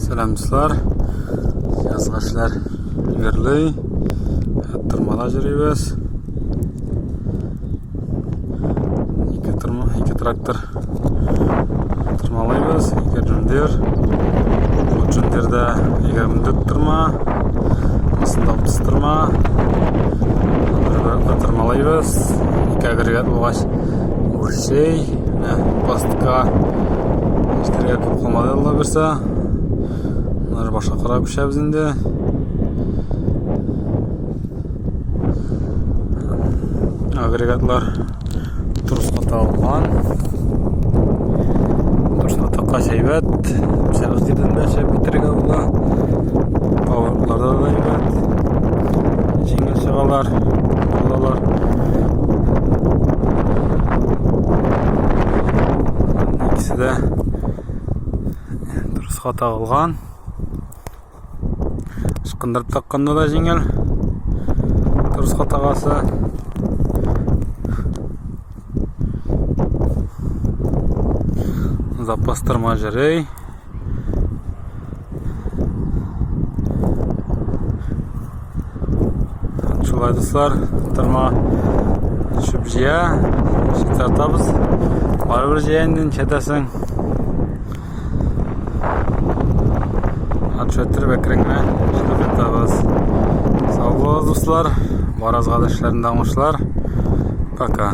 Сәлам дуслар. Язгы эшләр гөрли. Тырмада йөрибез. Ике тырма, ике трактор тырмалыйбыз, ике джундир. Бу джундирда 24 тырма, монысында 30 тырма. Бер тырмалыйбыз. Ике агрегат булгач, үлчәй. Менә постка эшләргә күп калмады Алла бирсә. Менә башка карап күчәбез инде. Агрегатлар троска тагылган. Троска таккач әйбәт. Пычак җирдән дә эшләп бетерергә була. Паварларда да әйбәт. Җиңел чыгалар, булалар. Икесе дә троска тагылган. Ычкындырып такканда да җиңел. Троска тагасы. Запас тырма җөрей. Шулай дуслар, тырма чүп җыя, чистартабыз. Барыбер җыя инде ничәтәсең. Отчетыр әкрен генә эшләп ятабыз. Сау булыгыз, дуслар. Барыгызга да эшләрендә уңышлар. Пока.